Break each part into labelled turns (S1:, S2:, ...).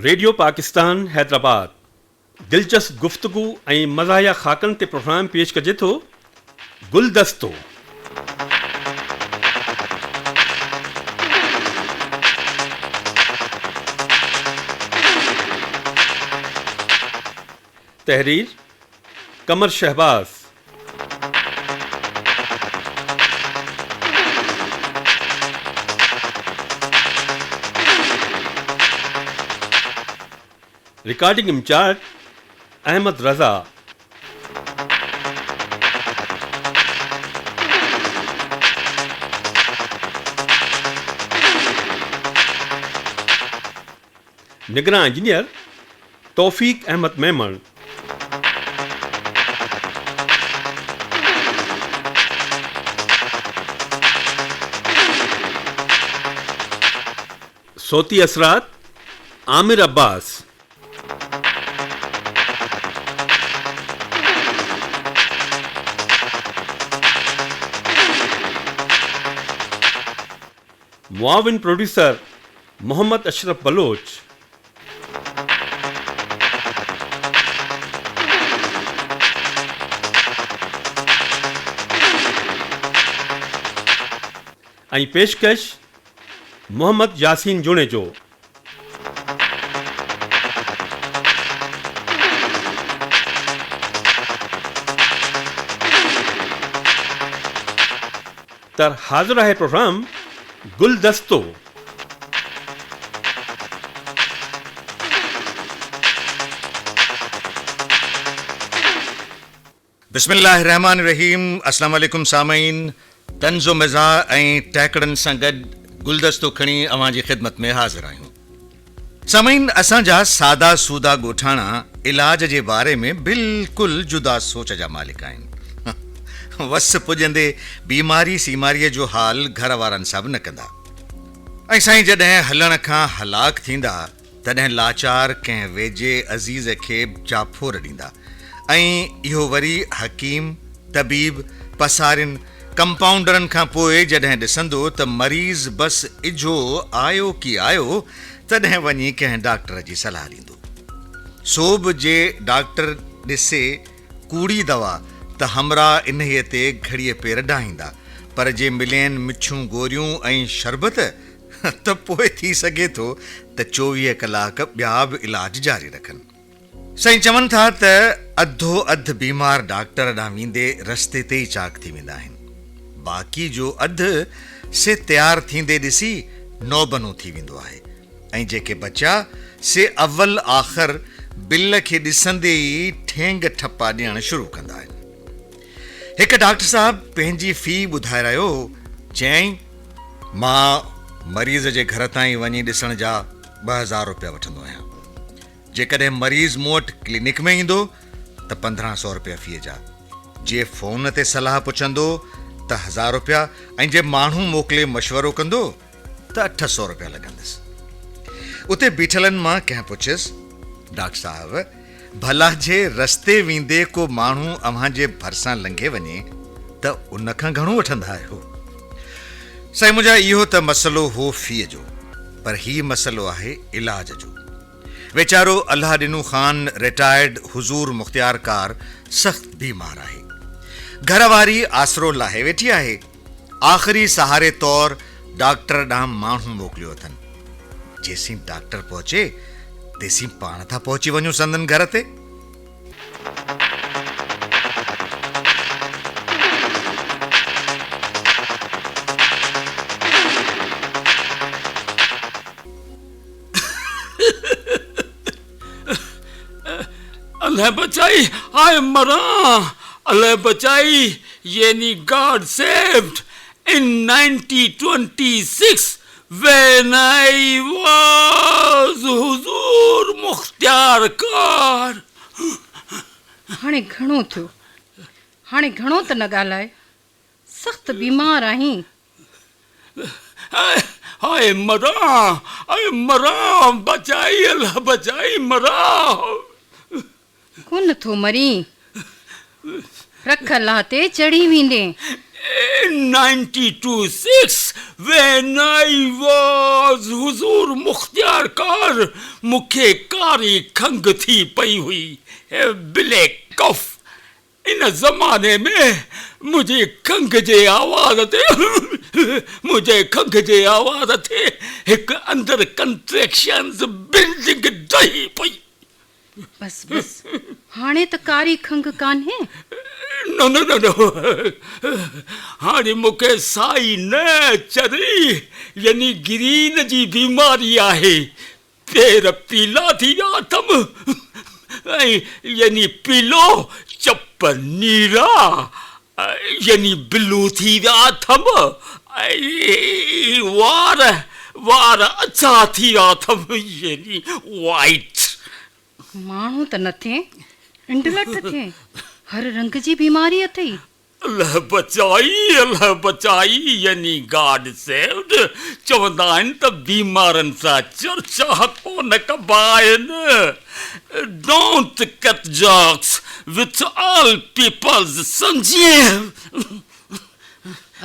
S1: Radio Pakistan Hyderabad دلچسپ گفتگو ۽ مزاحيه خاڪن تي پروگرام پيش ڪجي ٿو گلدستو. تحرير، قمر شهباز. Recording incharge, Ahmad Raza. نگران انجنيئر، توفيق احمد ميمڻ. صوتي اثرات، عامر عباس. معاون پروڊيوسر، محمد اشرف بلوچ. ۽ پيشڪش، محمد ياسين جوڻيجو. تر حاضر آهي پروگرام گلدستو.
S2: بسم الله الرحمٰن الرحيم اسلام عليڪم سامعين طنز و مزاح ۽ ٽهڪڙن سان گڏ گلدستو کڻي اوهان جي خدمت ۾ حاضر آهيون سامعين اسان جا سادا سودا ڳوٺاڻا علاج جي باري ۾ بلڪل جدا سوچ جا مالڪ آهن وس پڄندي بيماري سيماري جو حال گهر وارن سان به نه ڪندا ۽ سائين جڏهن هلڻ کان هلاڪ ٿيندا تڏهن لاچار ڪنهن ويجهي عزيز کي جاڦور ڏيندا ۽ اهو وري حڪيم، طبيب، پسارين، ڪمپائونڊرن کان پوء جڏهن ڏسندو ته مريض بس اجهو آيو ڪي آيو، تڏهن وڃي ڪنهن ڊاڪٽر جي صلاح ڏيندو. سو به جي ڊاڪٽر ڏسي ڪوڙي دوا ته همراهه انهيء تي گهڙيء پير ڊاهيندا، پر جي ملين مٺيون گوريون ۽ شربت ته پوء ٿي سگهي ٿو ته 24 ڪلاڪ ٻيا به علاج جاري رکن. سائين چون ٿا ته اڌو اڌ بيمار ڊاڪٽر ڏانهن ويندي رستي تي ئي چاق ٿي ويندا آهن. باقي جو اڌ سي تيار ٿيندي ڏسي نوبنو ٿي ويندو آهي ۽ جيڪي بچيا سي اول آخر بل کي ڏسندي ئي ٺينگ ٺپا ڏيڻ شروع ڪندا آهن. هڪ ڊاڪٽر صاحب پنهنجي في ٻڌائي رهيو هو، چيائين. مان مريض جي گهر تائين وڃي ڏسڻ جا 2000 روپيا وٺندو آهيان. جيڪڏهن مريض مون وٽ ڪلينڪ ۾ ايندو ته 1500 روپيا في جا، جي فون تي صلاح پڇندو ته هزار روپيا ۽ جي ماڻهو موڪلي مشورو ڪندو ته 800 روپيا لڳندس. اتي بيٺلن مان ڪنهن پڇيس، ڊاڪٽر صاحب! ڀلا جي رستي ويندي ڪو ماڻهو اوهان جي ڀرسان لنگهي وڃي ته ان کان گهڻو وٺندا آهيو؟ سائين منهنجا اهو ته مسئلو هو فيء جو پر هي مسئلو آهي علاج جو. ويچارو الله ڏنو خان رٽائرڊ حضور مختيارڪار سخت بيمار آهي. گهر واري آسرو لاهي ويٺي آهي. آخري سهاري طور ڊاڪٽر ڏانهن ماڻهو موڪليو اٿن. جيسين ڊاڪٽر پهچي، تيسين پاڻ ٿا پهچي وڃون سندن گهر تي.
S3: الله بچائي آء مران الله بچائي يعني God saved in 1926 when I was حضور مختيار ڪار.
S4: هاڻي گهڻو ٿيو هاڻي گهڻو ته نه ڳالهاء سخت بيمار آهين.
S3: آء مران، آء مران، بچائي الله بچائي مران.
S4: ڪونه ٿو مرين، رک الله تي چڙهي ويندين.
S3: In 1926 When I was حضور مختيارڪار مون کي ڪاري کنگهه ٿي پئي هئي، بليڪ ڪف. ان زماني ۾ منهنجي کنگهه جي آواز تي منهنجي کنگهه جي آواز تي هڪ اندر ڪنٽريڪشنز بلڊنگ ڊهي پئي.
S4: بس بس هاڻي ته ڪاري کنگهه ڪانهي.
S3: نه نه نه نه هاڻي مون کي سائي نه چري يعني گرين جي بيماري آهي. پير پيلا ٿي ويا اٿم ۽ يعني پيلو چپ نيرا يعني بلو ٿي ويا اٿم ۽ وار وار اڇا ٿي ويا اٿم يعني وائيٽ.
S4: ماڻهو ته نه ٿئين، انڊلٺ ٿئين، هر رنگ جي بيماري اٿئي.
S3: الله بچائي الله بچائي يعني گاڊ سيوڊ چوندا آهن ته بيمارن سان چرچا ڪونه ڪبا آهن don't cut jokes with all peoples سمجهين.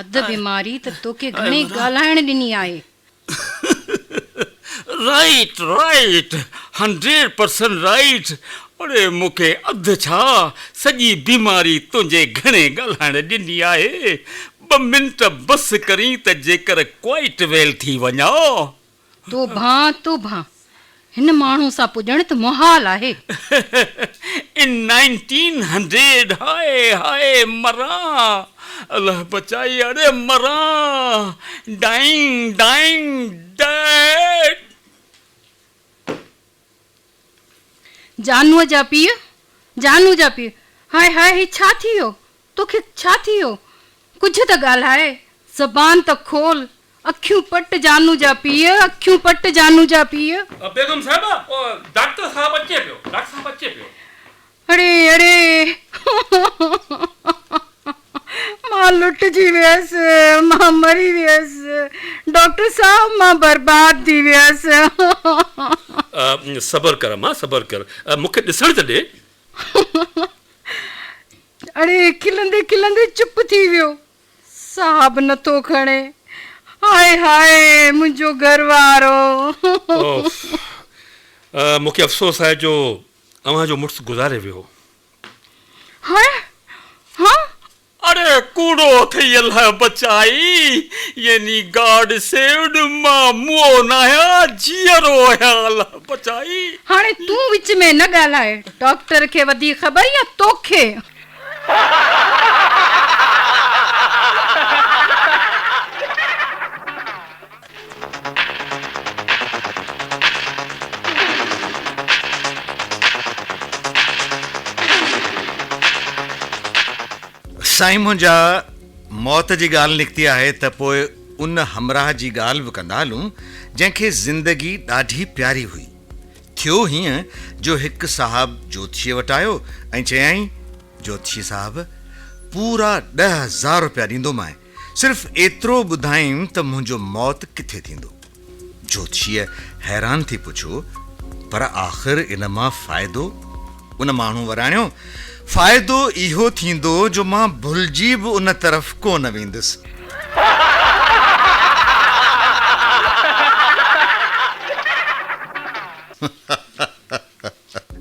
S4: اڌ بيماري ته توکي گهڻي ڳالهائڻ ڏني آهي.
S3: Right right hundred percent right اڙي مون کي اڌ ڇا سڄي بيماري تنهنجي گهڻي ڳالهائڻ ڏني آهي ٻه منٽ بس ڪرين ته جيڪر ڪوائيٽ ويل ٿي وڃان.
S4: توبهان توبهان هن ماڻهو سان پڄڻ ته محال آهي.
S3: ان نائنٽين هنڊريڊ هاء هاء مران الله بچائي اڙي مران ڊائنگ ڊائنگ ڊيڊ.
S4: جانوء جا پيء جانو جا پيء هاء هاء هي ڇا ٿي ويو توکي ڇا ٿي ويو؟ ڪجهه ته ڳالهاء، زبان ته کول، اکيون پٽ جانو جا پيء، اکيون پٽ جانو جا پيء.
S1: بيگم صاحبه، ڊاڪٽر صاحب اچي پيو، ڊاڪٽر صاحب اچي پيو.
S4: اڙي اڙي، مان لٽجي ويس، مان مري ويس، ڊاڪٽر صاحب مان برباد ٿي ويس.
S1: صبر ڪر امان، صبر ڪر، مون کي ڏسڻ ته ڏي.
S4: اڙي کلندي کلندي چپ ٿي ويو. ساهه به نٿو کڻي. هاء هاء منهنجو گهر وارو.
S1: اوف مون کي افسوس آهي جو اوهان جو مڙس گذاري ويو.
S4: هاء ها.
S3: اڙي ڪوڙو اٿئي الله بچائي يعني گاڊ سيوڊ مان موئو ناهيان جيئرو آهيان الله بچائي.
S4: هاڻي تون وچ ۾ نه ڳالهاء ڊاڪٽر کي وڌيڪ خبر يا توکي.
S2: سائين منهنجا موت جي ڳالهه نڪتي آهي ته پوء ان همراهه جي ڳالهه به ڪندا هلون جنهن کي زندگي ڏاڍي پياري هئي. ٿيو هيئن جو هڪ صاحب جوتشيء وٽ آيو ۽ چيائين، جوتشي صاحب! پورا 10,000 روپيا ڏيندومانء، صرف ايترو ٻڌائيم ته منهنجو موت ڪٿي ٿيندو؟ جوتشيء حيران ٿي پڇيو، پر آخر ان مان فائدو؟ ان ماڻهو وراڻيو، فائدو اهو ٿيندو جو مان ڀلجي به ان طرف ڪو نه ويندس.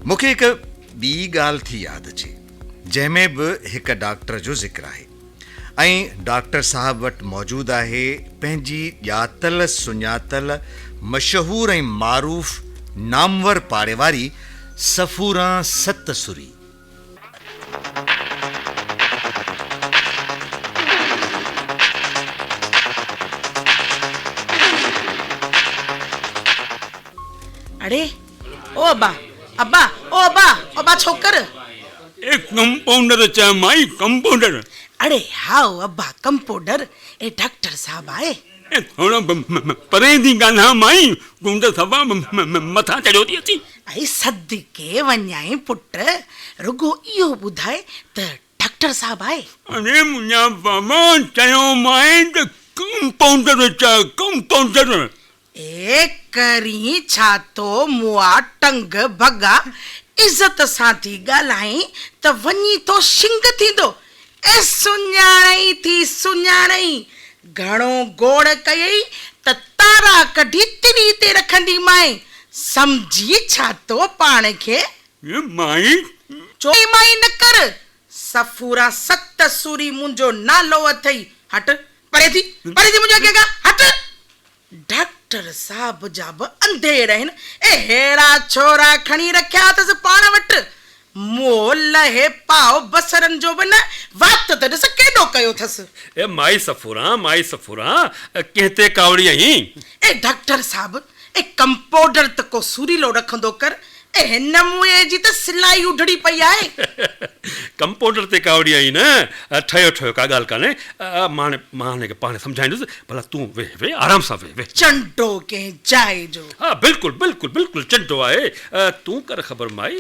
S2: مون کي هڪ ٻي ڳالهه ٿي ياد اچي، جنهن ۾ به هڪ ڊاڪٽر جو ذڪر آهي ۽ ڊاڪٽر صاحب وٽ موجود آهي پنهنجي ڄاتل سڃاتل مشهور ۽ معروف نامور پاڙيواري صفوران ست سري.
S5: اڙي او ابا ابا او ابا ابا ڇوڪر.
S3: اي ڪمپائونڊر چيم آئي ڪمپائونڊر.
S5: اڙي هائو ابا ڪمپوڊر اي ڊاڪٽر صاحب آهي.
S3: اي ٿورو پري ٿي ڳالهاء مائي تون ته صفا مٿان چڙهيو ٿي اچين.
S5: اي صدقي وڃانء پٽ رڳو اهو ٻڌاء ته ڊاڪٽر صاحب آهي.
S3: اڙي منهنجا بابا چيومانء ته ڪمپائونڊر چئه ڪمپائونڊر.
S5: اي ڪرين ڇا ٿو مئا ٽنگ ڀڳا عزت سان ٿي ڳالهائين ته وڃي ٿو شنگ ٿيندو اي سڃاڻئي ٿي سڃاڻئي گهڻو گوڙ ڪيئي ته تارا ڪڍي تري تي رکنديمانء. سمجهين ڇا ٿو پاڻ کي؟
S3: مائي!
S5: چوي مائي نه ڪر. صفورا ست سوري منهنجو نالو اٿئي. هٽ، پري ٿي، پري ٿي منهنجي اڳيان کان، هٽ. ڊاڪٽر صاحب جا به انڌير آهن. اي ههڙا ڇورا کڻي رکيا اٿس پاڻ وٽ. منهن لهي پاء بصرن جو به نه، وات ته ڏس ڪيڏو ڪيو اٿس.
S1: اي مائي صفوران، مائي صفوران، ڪنهن تي ڪاوڙي آهين؟
S5: اي ڊاڪٽر صاحب، اي ڪمپائونڊر ته ڪو سريلو رکندو ڪر، اي هن موئي جي ته سلائي اڍڙي پئي آهي.
S1: ڪمپائونڊر تي ڪاوڙي آهين نه؟ ٺهيو ٺهيو ڪا ڳالهه ڪانهي، مان مان هن کي پاڻ سمجهائيندس، ڀلا تون ويهه ويهه آرام سان ويهه ويهه.
S5: چنڊو ڪنهن جاء جو.
S1: ها بلڪل بلڪل بلڪل چنڊو آهي، تون ڪر خبر مائي،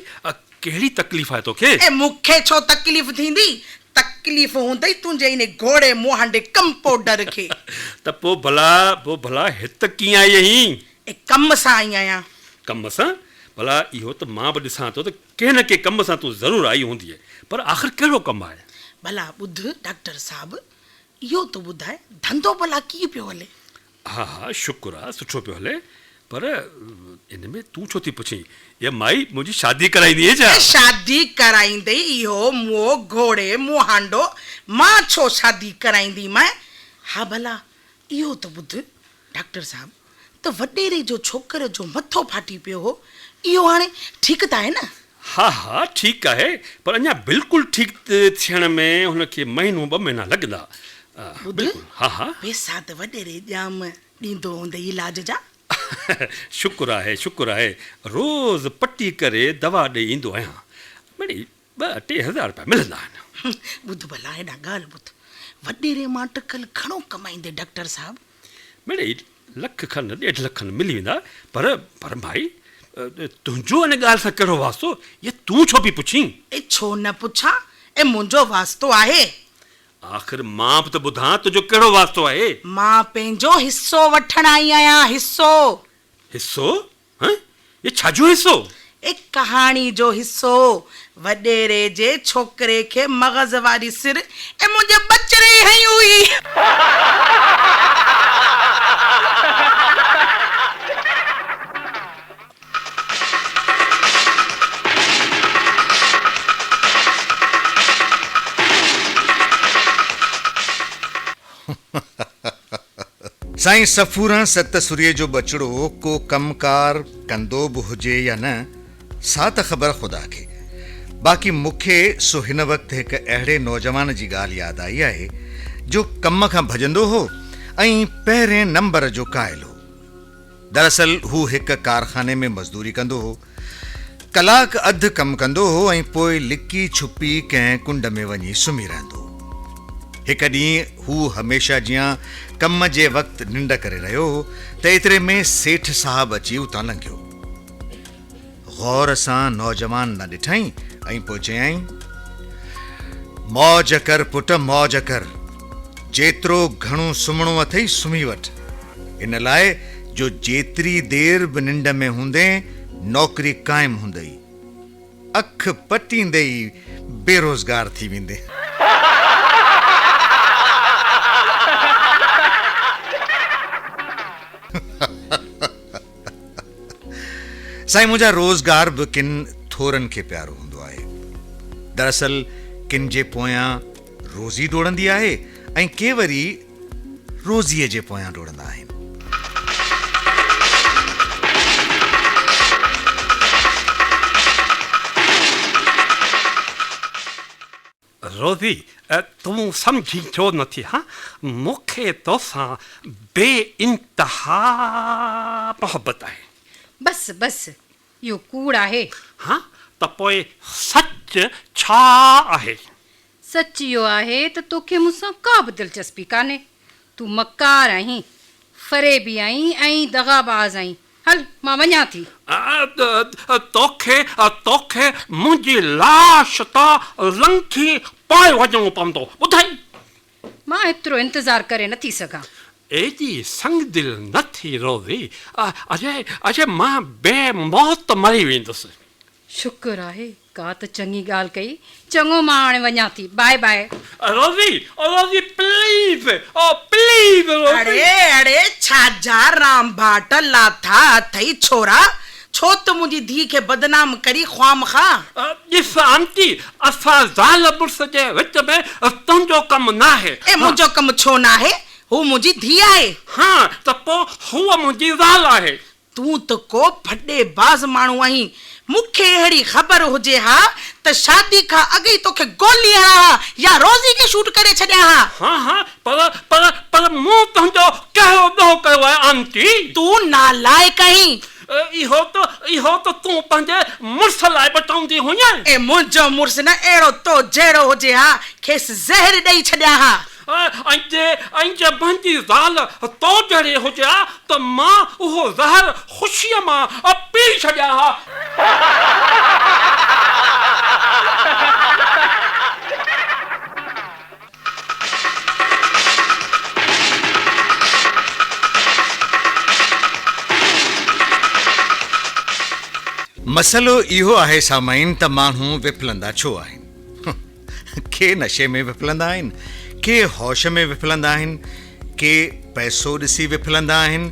S1: ڪهڙي تڪليف آهي توکي؟
S5: اي مون کي ڇو تڪليف ٿيندي؟ تڪليف هوندئي تنهنجي انهي گهوڙي مهانڊي ڪمپوڊر کي.
S1: ته پوء ڀلا پوء ڀلا هت ڪيئن آئي آهين؟
S5: اي ڪم سان آئي آهيان.
S1: ڪم سان؟ ڀلا اهو ته مان به ڏسان ٿو ته ڪنهن نه ڪنهن ڪم سان تون ضرور آئي هوندينء، پر آخر ڪهڙو ڪم آهي؟
S5: ڀلا ٻڌ ڊاڪٽر صاحب، اهو ته ٻڌاء ڌنڌو ڀلا ڪيئن پيو هلي؟
S1: ها ها شڪر آ سٺو پيو هلي، پر ان ۾ تون ڇو ٿي پڇين؟ اها مائي منهنجي شادي ڪرائيندينء ڇا؟
S5: اي شادي ڪرائيندئي اهو موئو گهوڙي مهانڊو، مان ڇو شادي ڪرائينديمانء؟ ها ڀلا اهو ته ٻڌ ڊاڪٽر صاحب ته وڏيري جو ڇوڪر جو مٿو ڦاٽي پيو هو، اهو هاڻي ٺيڪ ته آهي نه؟
S1: ها ها ٺيڪ آهي پر اڃا بلڪل ٺيڪ ٿيڻ ۾ هن کي مهينو ٻه مهينا لڳندا.
S5: ٻڌ
S1: بلڪل ها ها.
S5: پئسا ته وڏيري ڄام ڏيندو هوندئي علاج جا.
S1: شڪر آهي شڪر آهي روز پٽي ڪري دوا ڏئي ايندو آهيان. مڙئي ٻه ٽي هزار رپيا ملندا آهن.
S5: ٻڌ ڀلا هيڏانهن ڳالهه ٻڌ. وڏيري مان اٽڪل گهڻو ڪمائيندي ڊاڪٽر صاحب؟
S1: مڙئي لک کن ڏيڍ لک کن ملي ويندا پر پر ڀائي تنهنجو ان ڳالهه سان ڪهڙو واسطو؟ اها تون ڇو پئي پڇين؟
S5: اي ڇو نه پڇان؟ اي منهنجو واسطو آهي.
S1: آخر مان به ته ٻڌان تنهنجو ڪهڙو واسطو آهي؟
S5: مان پنهنجو حصو وٺڻ آئي آهيان، حصو.
S1: حصو؟ هه؟ اي ڇا جو حصو؟
S5: اي ڪهاڻي جو حصو. وڏيري جي ڇوڪري کي مغز واري سر اي منهنجي ٻچڙي ئي هنئي هئي.
S2: سائين صفوران ست سريء جو ٻچڙو ڪو ڪم ڪار ڪندو به هجي يا نه، سا ته خبر خدا کي. باقي مون کي سو هن وقت هڪ اهڙي نوجوان جي ڳالهه ياد آئي آهي، جو ڪم کان ڀڄندو هو ۽ پهرين نمبر جو قائل هو. دراصل هو هڪ ڪارخاني ۾ مزدوري ڪندو هو. ڪلاڪ اڌ ڪم ڪندو هو ۽ پوء لڪي ڇپي ڪنهن ڪنڊ ۾ وڃي سمهي رهندو هو. هڪ ڏينهن هو هميشه جيان ڪم جي وقت ننڊ ڪري رهيو هو ته ايتري ۾ سيٺ صاحب اچي اتان لنگهيو. غور سان نوجوان نه ڏٺائين ۽ پوء چيائين، موج ڪر پٽ موج ڪر، جيترو گهڻو سمهڻو اٿئي سمهي وٺ، ان لاء جو جيتري دير به ننڊ ۾ هوندين نوڪري قائم هوندئي، اک پٽيندي ئي بيروزگار ٿي ويندين. سائين منهنجا روزگار به ڪن ٿورن کي پيارو هوندو آهي. دراصل ڪن جي پويان روزي ڊوڙندي آهي ۽ ڪي وري روزيء جي پويان ڊوڙندا آهن.
S1: روزي، تون سمجهين ڇو نٿي ها؟ مون کي توسان بي انتها محبت آهي.
S4: بس بس، اهو ڪوڙ آهي.
S1: ها ته پوء سچ ڇا آهي؟
S4: سچ اهو آهي ته توکي مون سان ڪا به دلچسپي ڪانهي. تون مڪار آهين، فريبي آهين ۽ دغاباز آهين. هل، مان وڃان ٿي.
S1: توکي، توکي منهنجي لاش تان لنگهي پوء وڃڻو پوندو، ٻڌئي؟
S4: مان ايترو انتظار ڪري نٿي سگهان.
S1: ايڏي سنگدل نه ٿي روزي، اجي، اجي مان بي موت مري ويندس.
S4: شڪر آهي ڪا ته چڱي ڳالهه ڪئي. چڱو مان هاڻي وڃان ٿي. باء باء.
S1: روزي او روزي پليز او پليز روزي.
S5: اڙي اڙي ڇا جا رانڀاٽ لاٿا اٿئي ڇورا، ڇو ته منهنجي ڌيء کي بدنام ڪرين خوامخواه.
S1: ڏس آنٽي اسان زال مڙس جي وچ ۾ تنهنجو ڪم ناهي.
S5: اي منهنجو ڪم ڇو ناهي، هوء منهنجي ڌيء آهي.
S1: ها ته پوء هوء منهنجي زال آهي.
S5: تون ته ڪو ڦڏي باز ماڻهو آهين. مون کي اهڙي خبر هجي ها ته شادي کان اڳ ئي توکي گولي هڻان ها يا روزي کي شوٽ ڪري ڇڏيان ها.
S1: ها ها پر پر پر مون تنهنجو ڪهڙو ڏوهه ڪيو آهي آنٽي؟
S5: تون نالائق آهين.
S1: اهو ته اهو ته تون پنهنجي مڙس لاء به چوندي هئين.
S5: اي منهنجو مڙس نه اهڙو تو جهڙو هجي ها کيس زهر ڏئي ڇڏيان ها.
S1: ۽ جي ۽ جي منهنجي زال تو جهڙي هجي ها ته مان اهو زهر خوشيء مان پي ڇڏيان ها.
S2: مسئلو اهو آهي سامعين ته ماڻهو وڦلندا ڇو آهن؟ ڪي نشي ۾ وڦلندا آهن، ڪي هوش ۾ وڦلندا آهن، ڪي پئسو ڏسي وڦلندا آهن،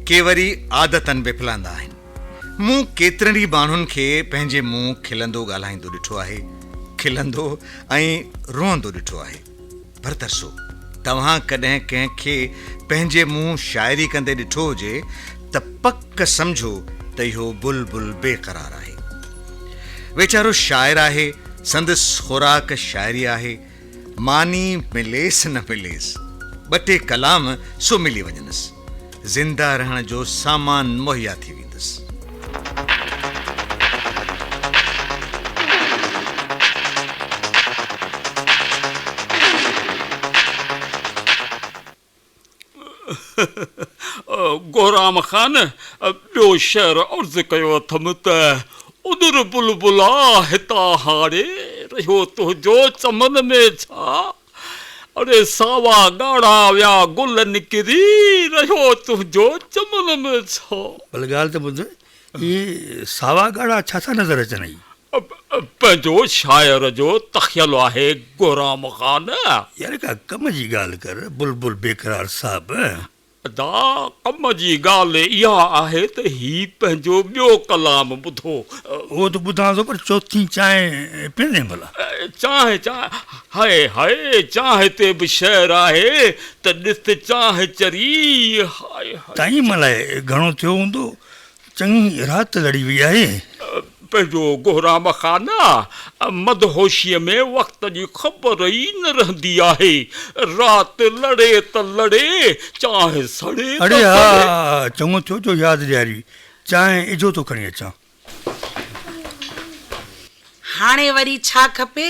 S2: ڪي وري عادتن وڦلندا آهن. مون ڪيترن ئي ماڻهن کي پنهنجي منهن کلندو ڳالهائيندو ڏٺو آهي، کلندو ۽ روئندو ڏٺو آهي. پر ترسو، توهان ڪڏهن ڪنهن کي پنهنجي منهن شاعري ڪندي ڏٺو هجي ته پڪ سمجهو ته اهو بلبل بي قرار آهي. ويچارو شاعر آهي، سندس خوراڪ شاعري آهي، ماني مليس نه مليس، ٻه ٽي ڪلام سو ملي وڃنس، زنده رهڻ جو سامان مهيا ٿي ويندس.
S3: گهرام خان ٻيو شعر عرض ڪيو اٿم ته، اڏر بلبلا هتان هاڻي، رهيو تنهنجو چمن ۾ ڇا؟ اڙي ساوا ڳاڙها ويا گل نڪري، رهيو تنهنجو چمن ۾ ڇا؟
S6: ڀل ڳالهه ته ٻڌ، اهي ساوا ڳاڙها ڇا ٿا نظر اچنئي؟
S3: پنهنجو شاعر جو تخيل آهي گهرام خان.
S6: يار ڪا ڪم جي ڳالهه ڪر بلبل بيقرار صاحب.
S3: ادا ڪم جي ڳالهه اها آهي ته هي پنهنجو ٻيو ڪلام ٻڌو.
S6: اهو ته ٻڌان ٿو پر چوٿين چانهه پيئندين ڀلا.
S3: چانهه چانهه هاء هاء چانهه تي به شعر آهي ته ڏس چانهه چري هاء هاء.
S6: ٽائيم الائي گهڻو ٿيو هوندو چڱي رات لڙي وئي آهي.
S3: پنهنجو گهرام خانه مدهوشيء ۾ وقت جي خبر ئي نه رهندي آهي. رات لڙي ته لڙي، چانهه سڙي ته
S6: اڙي
S3: سڙي.
S6: ها، چڱو ٿيو جو ياد ڏياري. چانهه اجهو ٿو کڻي اچان.
S5: هاڻي وري ڇا کپي؟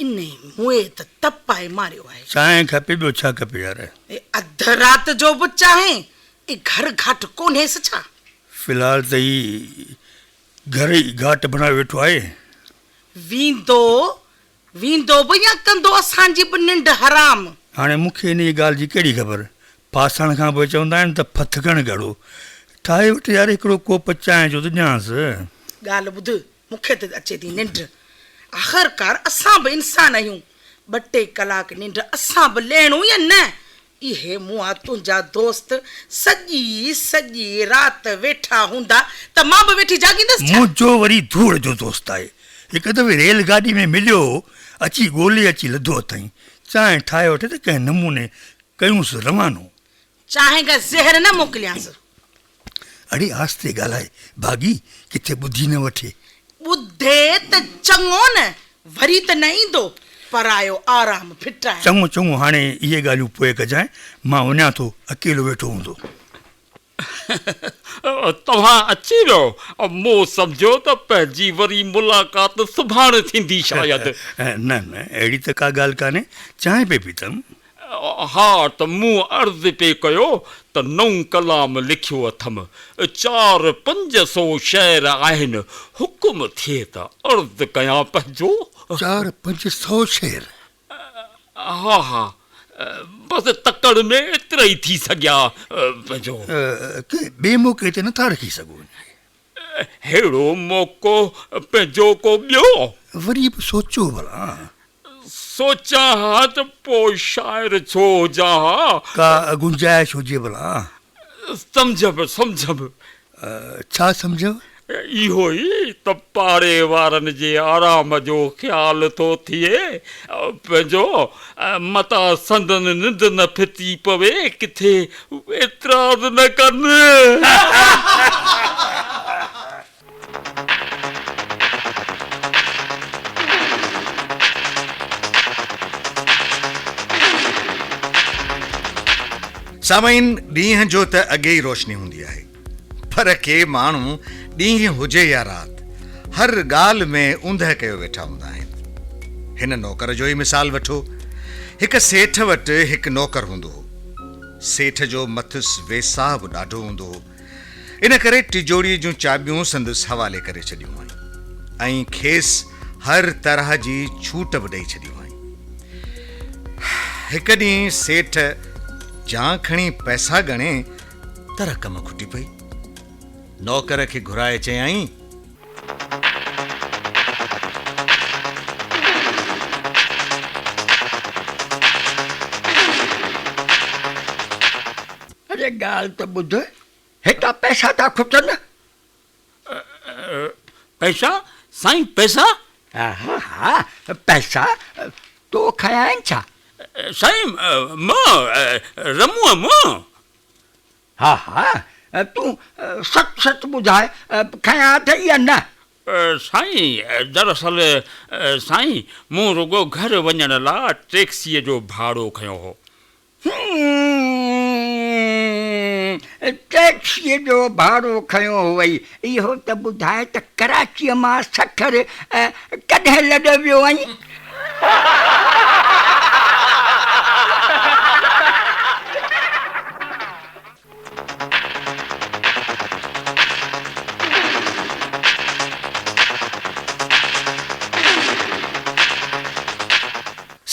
S5: انهي موئي ته تپائي ماريو آهي.
S6: چانهه کپي ٻيو ڇا کپي يار.
S5: اي اڌ رات جو به چانهه؟ اي گهر گهاٽ ڪونهيس ڇا؟
S6: في الحال ته هي گهر ئي گهاٽ بڻايو ويٺو آهي.
S5: ويندو ويندو به يا ڪندو اسان جي به ننڊ حرام.
S6: هاڻي مون کي انهيء ڳالهه جي ڪهڙي خبر؟ ڦاسڻ کان پوء چوندا آهن ته ڦٿڪڻ گهڙو. ٺاهي وٺ يار هڪڙو ڪوپ چانهه جو ته ڏيانس.
S5: ڳالهه ٻڌ، مون کي ته اچي ٿي ننڊ. آخرڪار اسان به انسان آهيون. ٻه ٽي ڪلاڪ ننڊ اسان به لهڻون يا نه؟ اهي مئا تنهنجا دوست سڄي سڄي رات ويٺا هوندا ته مان به ويٺي جاڳيندس ڇا؟
S6: منهنجو وري ڌوڙ جو دوست آهي. هڪ دفعي ريل گاڏي ۾ مليو هو. اچي ڳولي اچي لڌو اٿائين. چانهه ٺاهي وٺي ته ڪنهن نموني ڪيونس روانو.
S5: چانهه کان زهر نه موڪليانس.
S6: اڙي آهستي ڳالهاء ڀاڳي، ڪٿي ٻڌي نه وٺي.
S5: ٻڌي ته چڱو نه، وري ته نه ايندو، پرايو آرام ڦٽائڻ.
S6: چڱو چڱو هاڻي اهي ڳالهيون پوء ڪجانء، مان وڃان ٿو، اڪيلو ويٺو هوندو.
S3: توهان اچي ويو، مون سمجهيو ته پنهنجي وري ملاقات سڀاڻي ٿيندي شايد.
S6: نه نه اهڙي ته ڪا ڳالهه ڪانهي، چانهه پئي پيتم.
S3: ها ته مون عرض پئي ڪيو ته نئون ڪلام لکيو اٿم، چار پنج سو شعر آهن، حڪم ٿئي ته عرض ڪيان پنهنجو.
S6: چار پنج سو شعر؟
S3: ها ها، بس تڪڙ ۾ ايترا ئي ٿي سگهيا پنهنجو.
S6: ڪنهن ٻئي موقعي تي نٿا رکي سگهو؟
S3: ههڙو موقعو پنهنجو ڪو ٻيو؟
S6: وري به سوچيو ڀلا.
S3: سوچان ها ته پوء شاعر ڇو هجان ها؟
S6: ڪا گنجائش هجي ڀلا.
S3: سمجهيم، سمجهيم.
S6: ڇا سمجهيو؟
S3: اهو ئي ته پاڙي وارن جي آرام جو خيال ٿو ٿئي. پنهنجو متان سندن ننڊ نه ڦٽي پوي، ڪٿي اعتراض نه ڪن.
S2: سامعين ڏينهن جو ته اڳي ئي روشني هوندي آهي پر ڪي ماڻهو ڏينهن هجي يا رات هر ڳالهه ۾ اوندهه ڪيو ويٺا هوندا آهن. هن نوڪر جو ئي مثال وٺو. هڪ سيٺ وٽ هڪ نوڪر هوندو هو. سيٺ جو مٿس ويساهه به ڏاڍو هوندو هو. ان ڪري ٽجوڙيء جون چاٻيون سندس حوالي ڪري ڇڏيون هئائين ۽ کيس هر طرح جي ڇوٽ به ڏئي ڇڏي هئائين. هڪ ڏينهن سيٺ جان کڻي پئسا ڳڻي ته رقم کٽي پئي. نوڪر کي گهرائي چيائين.
S7: اڙي ڳالهه ته ٻڌ، هتان پئسا ٿا کٽن.
S3: پئسا؟ سائين پئسا؟
S7: ها ها پئسا، تو کنيا آهن ڇا؟
S3: سائين مان، رمونء مان.
S7: ها ها، تون سچ سچ ٻڌاء، کنيا اٿئي يا نه؟
S3: سائين، دراصل سائين، مون رڳو گهر وڃڻ لاء ٽيڪسيء جو ڀاڙو کنيو هو.
S7: ٽيڪسيء جو ڀاڙو کنيو هئي، اهو ته ٻڌاء ته ڪراچيء مان سکر ڪڏهن لڏي ويو آهين؟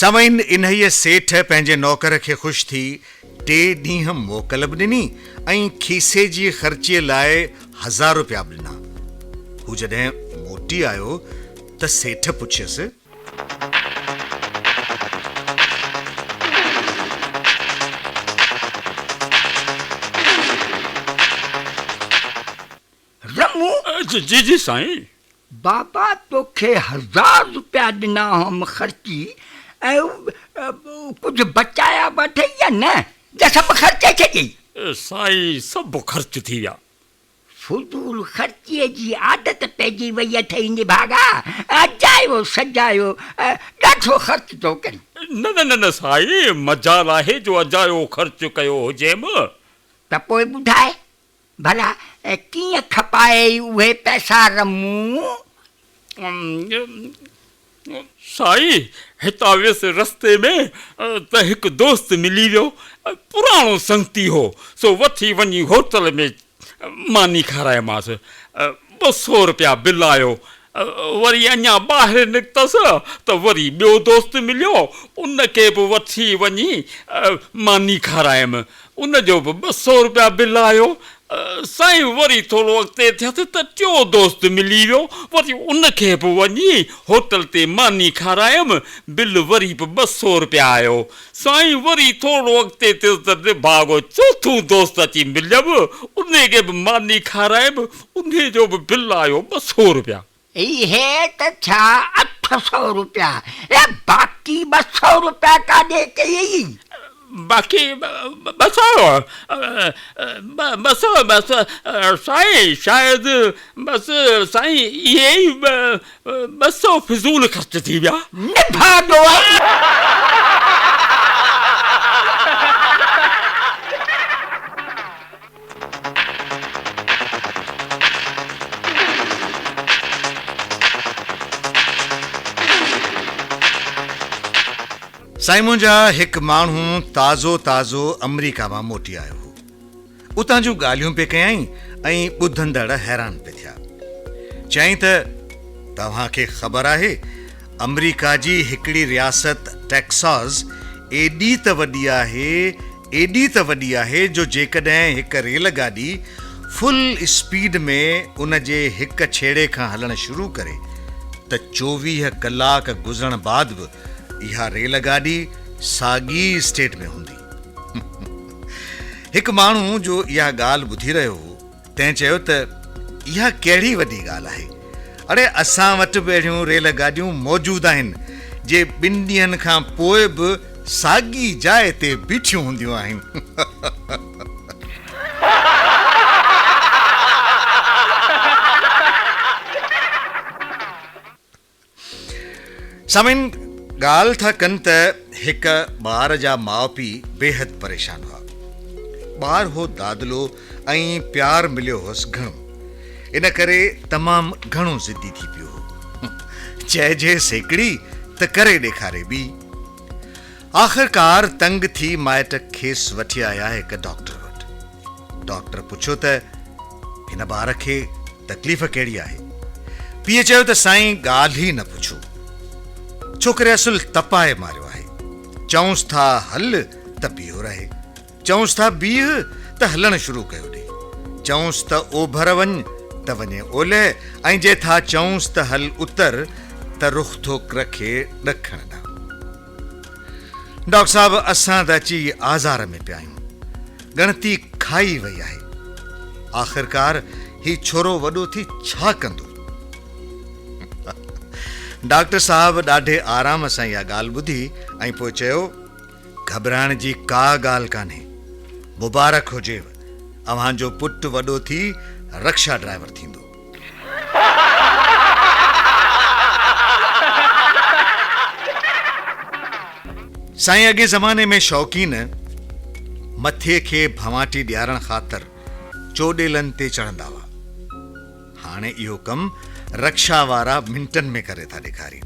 S2: سامعين انهيء سيٺ پنهنجي نوڪر کي خوش ٿي ٽي ڏينهن موڪل به ڏني ۽ کيسي جي خرچيء لاء هزار روپيا به ڏنا. هو جڏهن موٽي آيو ته سيٺ پڇيس.
S7: رمون!
S3: جي جي سائين.
S7: بابا توکي هزار روپيا ڏنا هئم خرچي ۽ ڪجهه بچايا به اٿئي يا نه يا سڀ خرچي ڇڏيئي؟
S3: سائين سڀ خرچ ٿي ويا.
S7: فضول خرچيء جي عادت پئجي وئي اٿئي نڀاڳا، اجايو سجايو ڏاڍو خرچ ٿو ڪرين.
S3: نه نه نه سائين مجال آهي جو اجايو خرچ ڪيو هجيم.
S7: ته پوء ٻڌاء ڀلا ڪيئن کپايئي اهي پئسا رمون؟
S3: سائين هتان ويس رستي ۾ ته هڪ دوست ملي ويو، پراڻو سنگتي هو، سو وٺي وڃي هوٽل ۾ ماني کارايمانس، 200 رپيا بل آيو، وري اڃا ٻاهر نڪتس ته وري ٻيو دوست مليو، ان کي به وٺي وڃي ماني کارايم، ان جو به 200 رپيا بل آيو. سائين وري ٿورو اڳتي ٿيس ته ٽيون دوست ملي ويو، وري ان کي به وڃي هوٽل تي ماني کارايم، بل وري به 200 رپيا آيو. سائين وري ٿورو اڳتي ٿيس ته نڀاڳو چوٿون دوست اچي مليم، انهي کي به ماني کارايم، انهي جو به بل آيو 200 رپيا.
S7: اهي ته ٿيا 800 رپيا، ۽ باقي 200 رپيا ڪاڏي ڪيئي؟
S3: باقي 200، 200 بس سائين، شايد بس سائين اهي ئي 200 فضول خرچ ٿي ويا.
S7: نڀاڳو آهين.
S2: سائين منهنجا هڪ ماڻهو تازو تازو آمريڪا مان موٽي آيو هو. اتان جون ڳالهيون پئي ڪيائين ۽ ٻڌندڙ حيران پئي ٿيا. چيائين ته توهان کي خبر آهي آمريڪا جي هڪڙي رياست ٽيڪساز ايڏي ته وڏي آهي ايڏي ته وڏي آهي جو جيڪڏهن هڪ ريل گاڏي فل اسپيڊ ۾ ان جي هڪ ڇيڙي کان هلڻ شروع ڪري ته 24 ڪلاڪ گذرڻ بعد به اها ريل گاڏي ساڳي اسٽيٽ ۾ هوندي. هڪ ماڻهو جو اها ڳالهه ٻڌي رهيو هو، تنهن چيو ته اها ڪهڙي وڏي ڳالهه آهي، اڙي اسان وٽ به اهڙيون ريل گاڏيون موجود آهن، جي ٻن ڏينهن کان پوء به ساڳي جاء تي بيٺيون هونديون آهن. سامعين ڳالهه ٿا ڪن ته هڪ ٻار جا ماء پيء بيحد پريشان هئا. ٻار هو دادلو ۽ پيار مليو هوس گهڻو. ان ڪري تمام گهڻو ضدي ٿي پيو هو. چئجيس هڪڙي ته ڪري ڏيکاري ٻي. آخرڪار تنگ ٿي مائٽ کيس وٺي آيا هڪ ڊاڪٽر وٽ. ڊاڪٽر پڇيو ته هن ٻار کي تڪليف ڪهڙي آهي؟ پيء چيو ته سائين ڳالهه ئي نه پڇو. ڇوڪري اصل تپائي ماريو آهي. چئونس ٿا هل ته بيهو رهي. چئونس ٿا بيهه ته هلڻ شروع ڪيو ڏي. چئونس ته اوڀر وڃ ته وڃي اولهه ۽ جي ٿا چئونس ته هل اتر ته رخ ٿو رکي ڏکڻ ڏانهن. ڊاڪٽر صاحب اسان ته اچي آزار ۾ پيا آهيون. ڳڻتي کائي وئي آهي. آخرڪار هي ڇورو وڏو ٿي ڇا ڪندو؟ ڊاڪٽر صاحب ڏاڍي آرام سان اها ڳالهه ٻڌي ۽ پوء چيو، گهٻرائڻ جي ڪا ڳالهه ڪانهي. مبارڪ هجيو، اوهان جو پٽ وڏو ٿي رڪشا ڊرائيور ٿيندو. سائين اڳئين زماني ۾ شوقين مٿي کي ڀنواٽي ڏيارڻ خاطر چوڏيلن تي چڙهندا هئا. هاڻي اهو ڪم رڪشا وارا منٽن ۾ ڪري ٿا ڏيکارين.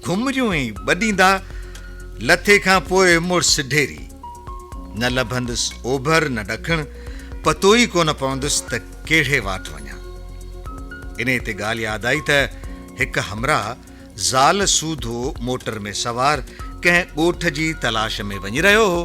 S2: گهمريون ئي ٻڏيندا، لٿي کان پوء مڙس ڍيري. نه لڀندس اوڀر نه ڏکڻ، پتو ئي ڪونه پوندس ته ڪهڙي واٽ وڃان. انهيء تي ڳالهه ياد آئي ته هڪ همراهه زال سوڌو موٽر ۾ سوار ڪنهن ڳوٺ جي تلاش ۾ وڃي رهيو هو.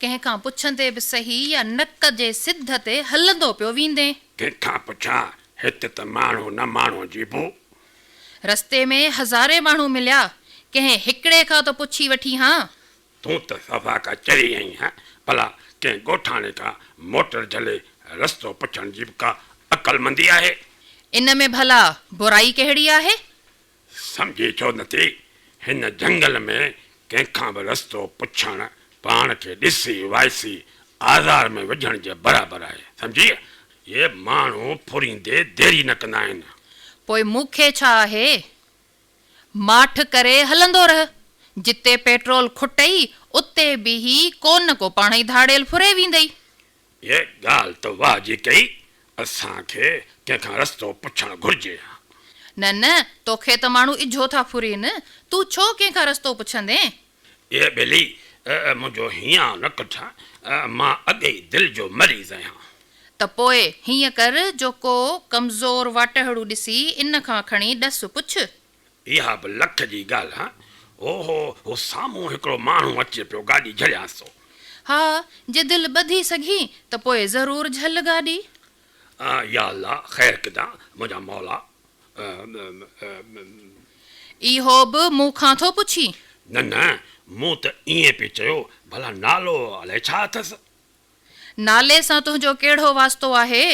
S8: ڪنهن کان پڇندي به سهي يا نڪ جي سڌ تي هلندو پيو ويندين.
S3: ڪنهن کان پڇان، هت ته ماڻهو نه ماڻهو جي بوء.
S8: رستي ۾ هزارين ماڻهو مليا، ڪنهن هڪڙي کان ته پڇي وٺين ها.
S3: تون ته صفا ڪا چري آهين ها، ڀلا ڪنهن ڳوٺاڻي کان موٽر جهلي رستو پڇڻ جي به ڪا عقلمندي آهي؟
S8: ان ۾ ڀلا برائي ڪهڙي آهي؟
S3: سمجهين ڇو نٿي، هن جهنگل ۾ ڪنهن کان به رستو پڇڻ پاڻ کي ڏسي وائسي آزار ۾ وجهڻ جي برابر آهي، سمجهيئه؟ اهي ماڻهو ڦريندي ديري نه ڪندا آهن.
S8: پوء مون کي ڇا آهي؟ ماٺ ڪري هلندو رهه، جتي پيٽرول کٽئي، اتي بيهي ڪو نه ڪو پاڻهئي ڌاڙيل ڦري ويندئي.
S3: هيء ڳالهه ته واهه جي ڪئي، اسان کي ڪنهن کان رستو پڇڻ گهرجي ها.
S8: نه نه، توکي ته ماڻهو اجهو ٿا ڦرين، تون ڇو ڪنهن کان رستو پڇندين؟
S3: اي ٻيلي، منهنجو هيانء نه ڪڍ، مان اڳي ئي دل جو مريض آهيان.
S8: ته پوء هيئن ڪر جو ڪو ڪمزور واٽهڙو ڏسي ان کان کڻي ڏس پڇ.
S3: اها به لک جي ڳالهه. هو هو هو سامهون هڪڙو ماڻهو اچي پيو گاڏي جهليانس ٿو.
S8: ها، جي دل ٻڌي سگهين ته پوء ضرور جهل گاڏي.
S3: يا الله خير ڪجان منهنجا مولا.
S8: اهو به مون کان ٿو پڇين؟
S3: نه نه، مون ته ائين پئي چيو، ڀلا نالو الائي ڇا اٿس؟
S8: نالي سان تنهنجو ڪهڙو واسطو آهي؟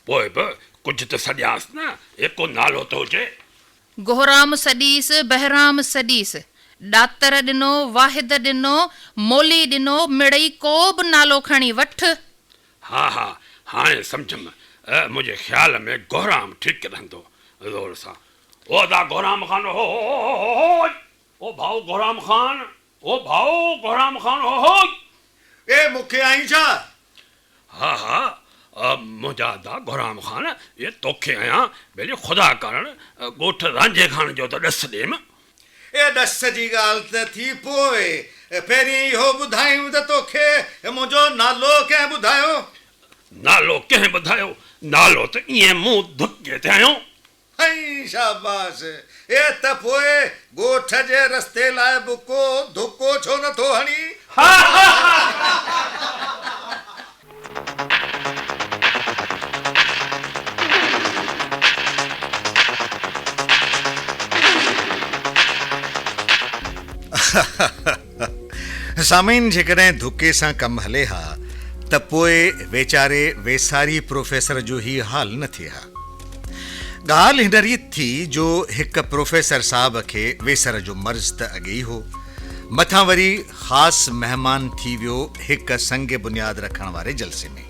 S3: پوء به ڪجهه ته سڏيانس نه، ايڪو نالو ته هجي.
S8: گهرام سڏيس، بهرام سڏيس، ڏاتر ڏنو، واحد ڏنو، مولي ڏنو، مڙئي ڪو به نالو کڻي وٺ.
S3: ها ها، هاڻي سمجهيم. منهنجي خيال ۾ گهرام ٺيڪ رهندو. زور سان، او ادا گهرام خان، هو هو هو هو هو، او ڀائو گهرام خان، او ڀائو گهرام خان، هو هو.
S2: اي مون کي آهين ڇا؟
S3: ها ها، منهنجا ادا گهرام خان، اي توکي آهيان، ٻيلي خدا ڪارڻ ڳوٺ رانجهي خان جو ته ڏس ڏيم.
S2: اي ڏس جي ڳالهه ته ٿي پوء، پهرين اهو ٻڌايون ته توکي منهنجو نالو ڪنهن ٻڌايو؟
S3: نالو ڪنهن ٻڌايو؟ نالو ته ائين مون ڌڪي تي هنيو.
S2: هائي شاباس! اي ته پوء ڳوٺ جي رستي لاء به ڪو ڌڪو ڇو نه ٿو هڻين؟ سامعين جيڪڏهن ڌڪي سان ڪم هلي ها ته پوء ويچاري ويساري پروفيسر جو هي حال نه ٿئي ها. ڳالهه هن ريت ٿي جو هڪ پروفيسر صاحب کي ويسر جو مرض ته اڳي ئي هو، مٿان وري خاص مهمان ٿي ويو هڪ سنگ بنياد رکڻ واري جلسي ۾.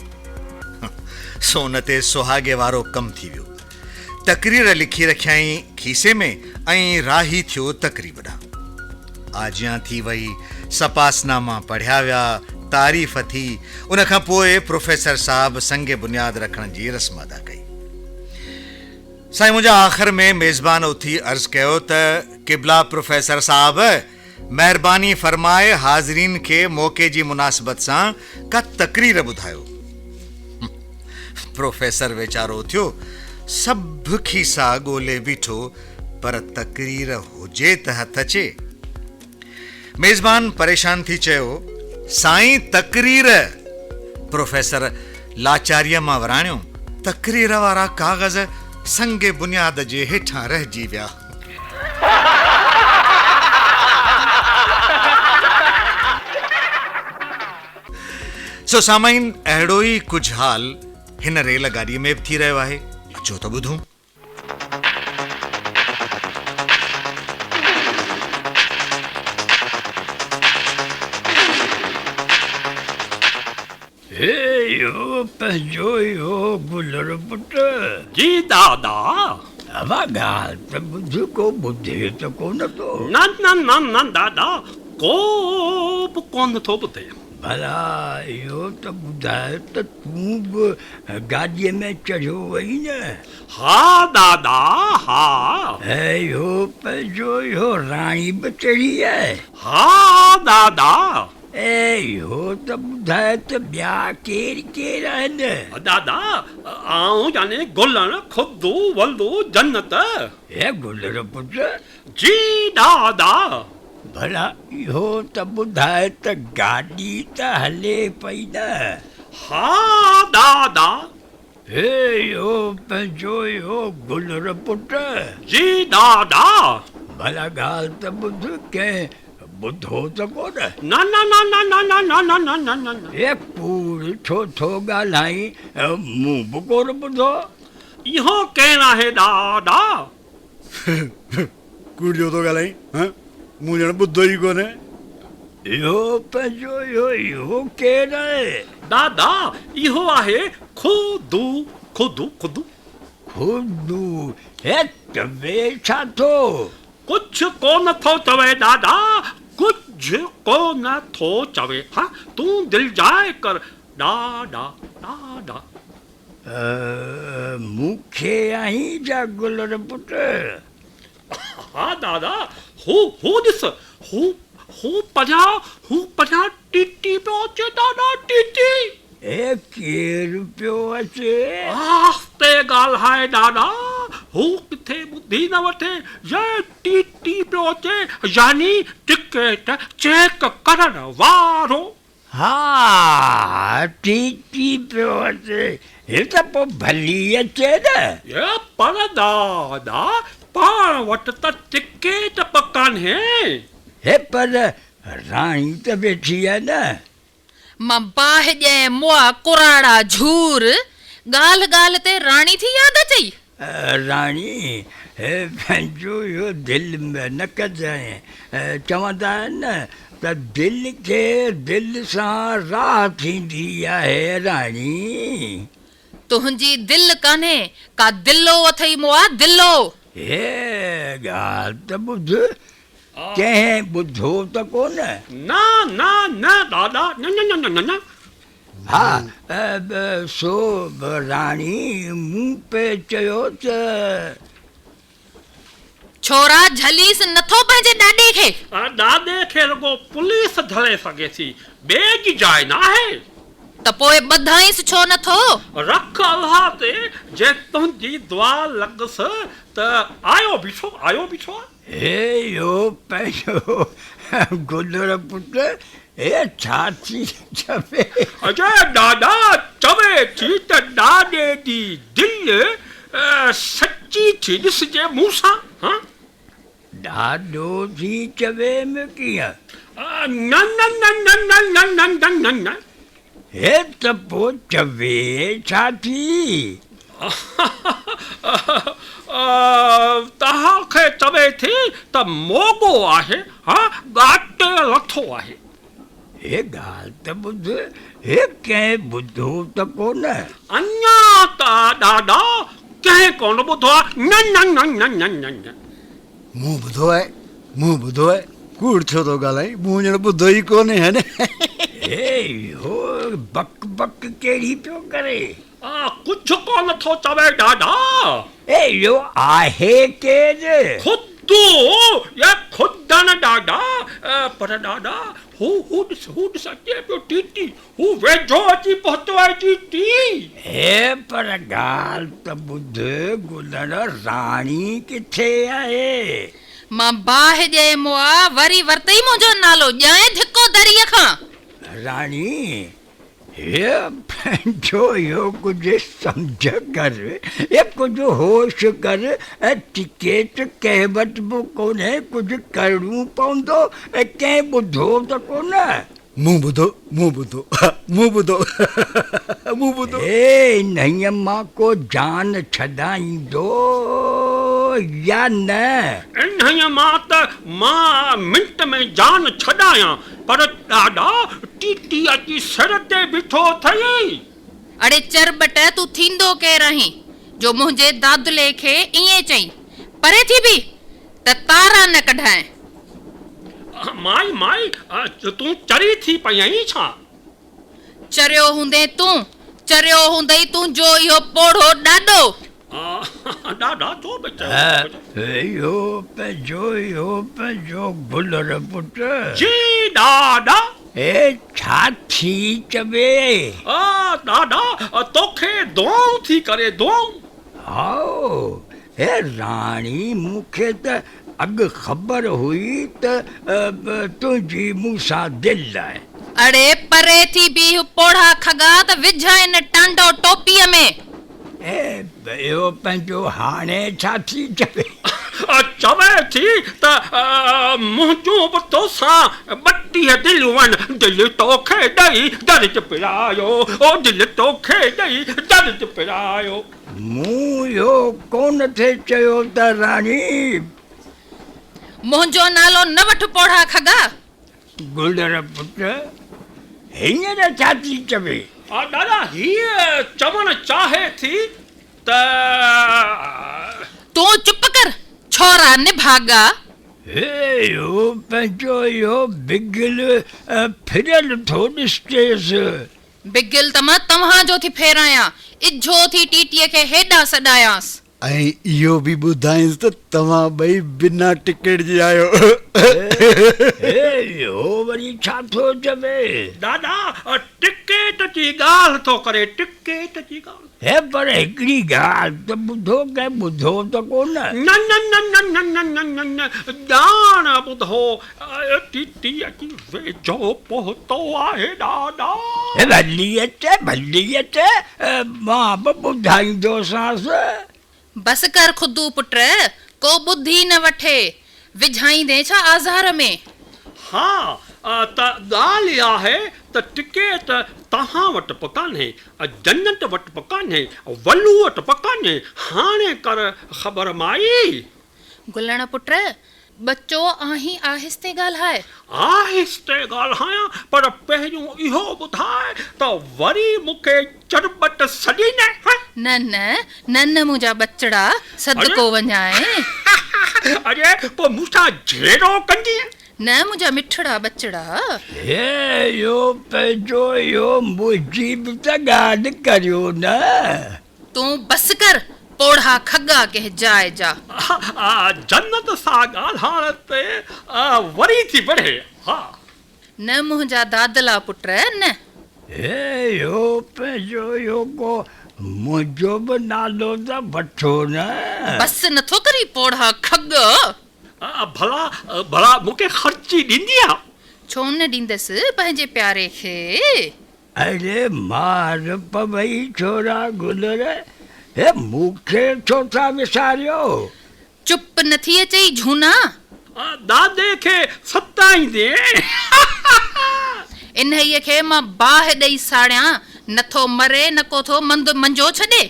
S2: سون تي سهاڳي وارو ڪم ٿي ويو. تقرير لکي رکيائين کيسي ۾ ۽ راهي ٿيو تقريب ڏانهن. آجيان ٿي وئي، سپاسناما پڙهيا ويا، تعريف ٿي، ان کان پوء پروفيسر صاحب سنگ بنياد رکڻ جي رسم ادا ڪئي. سائين منهنجا آخر ۾ ميزبان اٿي عرض ڪيو ته قبلا پروفيسر صاحب مهرباني فرمائي حاضرين کي موقعي جي مناسبت سان ڪا تقرير ٻڌايو. پروفيسر ويچارو اٿيو، سڀ کيسا ڳولي بيٺو پر تقرير هجي ته هٿ اچي. ميزبان پريشان ٿي چيو، سائين تقرير! پروفيسر لاچاريء مان وراڻيو، تقرير وارا ڪاغذ سنگ بنياد جي هيٺان رهجي ويا. سو سامعين اهڙو ئي ڪجهه حال هن ريل گاڏيء ۾ به ٿي رهيو آهي. اچو ته ٻڌون.
S7: هي اهو پنهنجو اهو گلر پٽ.
S1: جي دادا.
S7: اها ڳالهه ته ٻڌ، ڪو ٻڌي ته ڪونه ٿو.
S1: نه نه نه نه دادا، ڪو به ڪونه ٿو ٻڌي.
S7: ڀلا اهو ته ٻڌاء ته تون به گاڏيء ۾ چڙهيو وئين نه؟
S1: ها دادا ها.
S7: اهو پنهنجو اهو راڻي به چڙهي آهي؟
S1: ها دادا.
S7: اهو ته ٻڌاء ته ٻيا ڪير ڪير آهن؟
S1: دادا آئون يعني گلڻ، خدو، ولو، جنت.
S7: اي گلڻ پٽ!
S1: جي دادا.
S7: ڀلا اهو ته ٻڌاء ته گاڏي ته هلي پئي نه؟
S1: ها دادا.
S7: هي اهو پنهنجو اهو گلر پٽ.
S1: جي دادا.
S7: ڀلا ڳالهه ته ٻڌ، ڪنهن ٻڌو ته ڪونه؟
S1: نه نه نه نه نه نه نه نه نه نه نه نه.
S7: هي ڪوڙ ڇو ٿو ڳالهائين، مون به ڪونه ٻڌو.
S1: اهو ڪير آهي دادا؟
S6: ڪوڙ ڇو ٿو ڳالهائين، هه؟ مون ڄڻ ٻڌو ئي ڪونه.
S7: اهو پنهنجو اهو اهو ڪير آهي؟
S1: دادا، اهو آهي خودو، خودو، خودو.
S7: خودو، هي چوي ڇا ٿو؟
S1: ڪجهه ڪونه ٿو چوي دادا، ڪجهه ڪونه ٿو چوي. ها، تون دلجاء ڪر، ڏاڏا، ڏاڏا.
S7: مون کي آهين جا گلر پٽ؟
S1: ها دادا، هو هو ڏس، هو هو پريان، هو پريان ٽي ٽي پيو اچي دادا، ٽي ٽي.
S7: هي ڪير پيو اچي؟
S1: آهستي ڳالهاء دادا، هو ڪٿي ٻڌي نه وٺي، يي ٽي ٽي پيو اچي، يعني ٽڪيٽ چيڪ ڪرڻ وارو.
S7: ها ٽي ٽي پيو اچي، هي ته پوء ڀلي اچي نه.
S1: اي پر دادا پاڻ وٽ ته ٽڪيٽ به ڪانهي.
S7: هي پر راڻي ته ويٺي آهي نه.
S8: مان باهه ڏين مئا ڪراڙا جهور، ڳالهه ڳالهه تي راڻي ٿي ياد اچئي.
S7: راڻي، هي پنهنجو اهو دل ۾ نه ڪجانء. چوندا آهن نه ته دل کي دل سان راهه ٿيندي آهي راڻي.
S8: تنهنجي دل ڪانهي ڪا دلو اٿئي مئا دلو.
S7: هي ڳالهه ته ٻڌ، ڪنهن ٻڌو ته ڪونه.
S1: نه نه نه دادا نه نه نه نه نه.
S7: ها سو راڻي مون پئي چيو ته.
S8: ڇورا جهليس نٿو پنهنجي ڏاڏي کي.
S1: ڏاڏي کي رڳو پوليس جهلي سگهي ٿي، ٻئي جي جاء ناهي.
S8: ته پوء ٻڌائينس ڇو نه ٿو؟
S1: رک الله تي، جي تنهنجي دعا لڳس ته آيو بيٺو، آيو بيٺو آ.
S7: هي اهو پنهنجو گدڙ پٽ، هي ڇا ٿي چوي؟
S1: اجي ڏاڏا، چوي ٿي ته ڏاڏي جي دل سچي ٿي ڏسجي مون سان، هان؟
S7: ڏاڏو ٿي چوي ۾ ڪيئن؟
S1: نه نه نه نه نه نه نه نه نه نه.
S7: هي ته پوء چوي ڇا ٿي؟
S1: توهان کي چوي ٿي ته موڳو آهي، ها ڳاٽي لٿو آهي.
S7: هي ڳالهه ته ٻڌ، هي ڪنهن ٻڌو ته ڪونه.
S1: اڃا ته ڏاڏا ڪنهن ڪونه ٻڌو آ، نه نه نه نه نه نه نه.
S9: مون ٻڌو آهي، مون ٻڌو آهي، ڪوڙ ڇو ٿو ڳالهائين، مون ڄڻ ٻڌو ئي ڪونهي هن.
S7: هي اهو بڪ بڪ ڪهڙي پيو ڪري.
S1: ڪجهه ڪونه ٿو چوي ڏاڏا.
S7: هي اهو آهي ڪير؟
S1: خدو يا خدڻ ڏاڏا، پر ڏاڏا هو هو ڏس هو ڏس اچي پيو ٽيٽي، هو ويجهو اچي پهتو آهي ٽيٽي.
S7: هي پر ڳالهه ته ٻڌ گلڻ راڻي ڪٿي آهي؟
S8: مان باهه ڏئي مئا وري ورتئي منهنجو نالو ڄائين ڌڪو دريء کان.
S7: راڻي هي پنهنجو اهو ڪجهه سمجهه ڪر، هي ڪجهه هوش ڪر، ٽڪيٽ ڪنهن وٽ به ڪونهي، ڪجهه ڪرڻو پوندو، ڪنهن ٻڌو ته ڪونه.
S9: مون ٻڌو، مون ٻڌو، مون ٻڌو، مون ٻڌو.
S7: هي انهيء مان ڪو جان ڇڏائيندو يا نه؟
S1: انهيء مان ته مان منٽ ۾ جان ڇڏايان، پر ڏاڏا ٽيٽي اچي سر تي بيٺو اٿئي.
S8: اڙي چرٻٽ تون ٿيندو ڪير آهين جو منهنجي دادلي کي ائين چئين، پري ٿي بيهه ته تارا نه ڪڍانء.
S1: مائي مائي تون چري ٿي پئي آهين ڇا؟
S8: چريو هوندين تون، چريو هوندئي تون جو اهو پوڙهو ڏاڏو.
S1: ڏاڏا تو به چيو.
S7: اهو پنهنجو اهو پنهنجو گلر پٽ.
S1: جي ڏاڏا.
S7: هي ڇا ٿي چوي؟
S1: ڏاڏا توکي دعائون ٿي ڪري دعائون.
S7: هائو هي راڻي مون کي ته اڳ خبر هئي ته تنهنجي مون سان دل آهي.
S8: اڙي پري ٿي بيهه پوڙها کڳا ته وجهانء ٽانڊو ٽوپيء ۾.
S7: اهو پنهنجو هاڻي ڇا ٿي چوي؟
S1: چوي ٿي ته منهنجون به توسان 32 دليون آهن، دل توکي ڏئي درد پرايو، او دل توکي ڏئي درد پرايو.
S7: مون اهو ڪونه ٿي چيو ته راڻي.
S8: منهنجو نالو نه وٺ پوڙها کڳا.
S7: گلر پٽ، هينئر ڇا ٿي چوي؟
S1: ڏاڏا، هيء چوڻ چاهي ٿي ته.
S8: تون چپ ڪر، ڇورا نڀاڳا.
S7: هي اهو پنهنجو اهو بگل ڦريل ٿو ڏسجيس.
S8: بگل ته مان توهان جو ٿي ڦيرايان، اجهو ٿي ٽيٽيء کي هيڏانهن سڏايانس.
S9: ۽ اهو به ٻڌائينس ته توهان ٻئي بنا ٽڪيٽ جي آهيو.
S7: هي اهو وري ڇا ٿو چوي؟
S1: ڏاڏا ٽڪيٽ جي ڳالهه ٿو ڪري، ٽڪيٽ جي ڳالهه.
S7: هي پر هڪڙي ڳالهه ته ٻڌو، ڪنهن ٻڌو ته ڪونه.
S1: نه نه نه نه نه نه نه نه نه ڄاڻ ٻڌو، ٽيٽي اچي ويجهو پهتو آهي ڏاڏا.
S7: هي ڀلي اچ، ڀلي اچ، مان به ٻڌائيندوسانس.
S8: بس ڪر خدو پٽ، ڪو ٻڌي نه وٺي، وجهائيندين ڇا آزار ۾.
S1: ها ته ڳالهه اها آهي ته ٽڪيٽ توهان وٽ به ڪانهي، جنت وٽ به ڪانهي، ولو وٽ به ڪانهي، هاڻي ڪر خبر مائي.
S8: گلڻ پٽ، ٻچو آهين آهستي ڳالهاء.
S1: آهستي ڳالهايان پر پهريون اهو ٻڌاء ته وري مون کي چرٻٽ سڏيندين هه؟
S8: نه نه نه نه منهنجا ٻچڙا صدقو وڃانء.
S1: اڙي پوء مون سان جهيڙو ڪندين؟
S8: نه منهنجا مٺڙا ٻچڙا.
S7: هي اهو پنهنجو اهو منهنجي به ته ڳالهه ڪريو نه.
S8: تون بس ڪر پوڙها کڳا ڪنهن جاء جا.
S1: جنت سان ڳالهائڻ تي وري ٿي وڙهي ها.
S8: نه منهنجا دادلا پٽ نه.
S7: هي اهو پنهنجو اهو ڪو منهنجو به نالو ته وٺو نه.
S8: بس نٿو ڪرين پوڙها کڳ.
S1: ڀلا ڀلا مون کي خرچي ڏيندينء؟
S8: ڇو نه ڏيندس پنهنجي پياري کي.
S7: اڙي مار پوئي ڇورا گلر، هي مون کي ڇو ٿا وساريو؟
S8: چپ نٿي اچئي جهونا؟
S1: ڏاڏي کي ستائيندين.
S8: انهيء کي مان باهه ڏئي ساڙيان، نٿو مري نڪو ٿو مند منجو ڇڏي.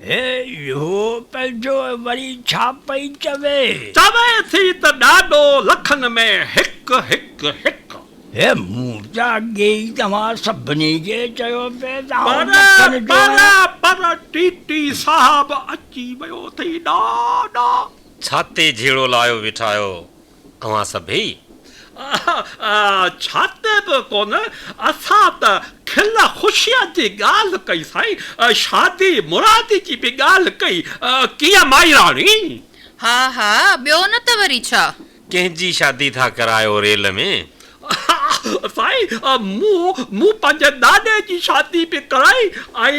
S7: هي اهو پنهنجو وري ڇا پئي چوي؟
S1: چوي ٿي ته ڏاڏو لکن ۾ هڪ هڪ هڪ.
S7: هي مون ته اڳي ئي توهان سڀني کي چيو پئي ته آئون
S1: پر
S7: لکن جو
S1: پر
S7: آهيان.
S1: پر ٽي ٽي صاحب اچي ويو اٿئي ڏاڏا.
S10: ڇا تي جهيڙو لايو ويٺا آهيو اوهان سڀيئي؟
S1: ڇا تي به ڪونه، اسان ته کل خوشيء جي ڳالهه ڪئي سائين، شادي مرادي جي به ڳالهه ڪئي، ڪيئن مائي راڻي؟
S8: ها ها، ٻيو نه ته وري ڇا؟
S10: ڪنهن جي شادي ٿا ڪرايو ريل ۾؟
S1: سائين مون مون پنهنجي ڏاڏي جي شادي به ڪرائي ۽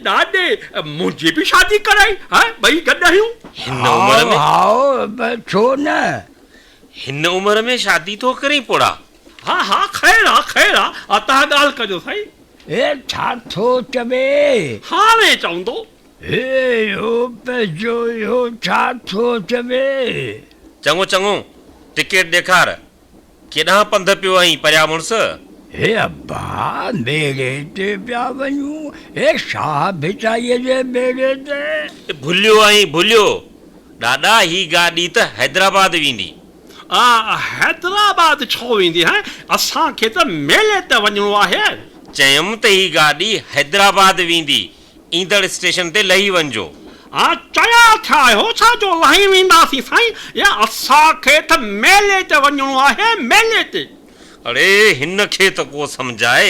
S1: ڏاڏي منهنجي به شادي ڪرائي ها ٻئي گڏ آهيون.
S10: هن عمر ۾؟
S7: هائو هائو ڇو نه.
S10: هن عمر ۾ شادي ٿو ڪرين پوڙها؟
S1: ها ها خير آ خير آ توهان ڳالهه ڪجو سائين.
S7: هي ڇا ٿو چوي؟
S1: هاڻي چوندو.
S7: هي اهو پنهنجو اهو ڇا ٿو چوي؟
S10: چڱو چڱو، ٽڪيٽ ڏيکار. ڪيڏانهن پنڌ پيو آهين پريا مڙس؟
S7: هي ابا، ٻيڙي تي پيا وڃون. هي شاهه ڀٽائيء جي ٻيڙي تي.
S10: ڀليو آهين ڀليو. ڏاڏا هي گاڏي ته حيدرآباد ويندي.
S1: حيدرآباد ڇو ويندي هين؟ اسان کي ته ميلي تي وڃڻو آهي.
S10: چيم ته هي گاڏي حيدرآباد ويندي. ايندڙ اسٽيشن تي لهي وڃجو.
S1: ها چيا ٿيا آهيو ڇا جو لهي وينداسين سائين يا اسان کي ته ميلي تي وڃڻو آهي ميلي تي.
S10: اڙي هن کي ته ڪو سمجهائي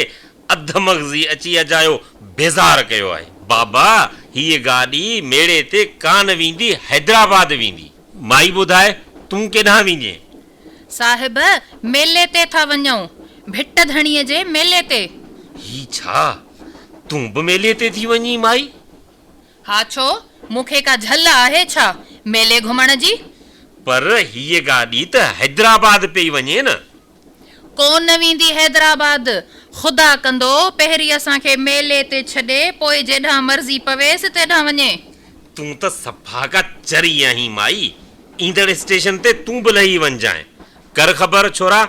S10: اڌ مغزي اچي اجايو بيزار ڪيو آهي. بابا هيء گاڏي ميڙي تي ڪانه ويندي حيدرآباد ويندي. مائي ٻڌاء تون ڪيڏانهن ويندين؟
S8: صاحب ميلي تي ٿا وڃون ڀٽ ڌڻيء جي ميلي تي.
S10: هي ڇا تون به ميلي تي ٿي وڃين مائي؟
S8: ها ڇو، مون کي ڪا جهل آهي ڇا ميلي گهمڻ جي؟
S10: پر هيء گاڏي ته حيدرآباد پئي وڃي نه.
S8: ڪونه ويندي حيدرآباد، خدا ڪندو پهرين اسان کي ميلي تي ڇڏي پوء جيڏانهن مرضي پويس تيڏانهن وڃي.
S10: تون ته صفا ڪا چري آهين مائي، ايندڙ اسٽيشن تي تون به لهي وڃجانء. ڪر خبر ڇورا،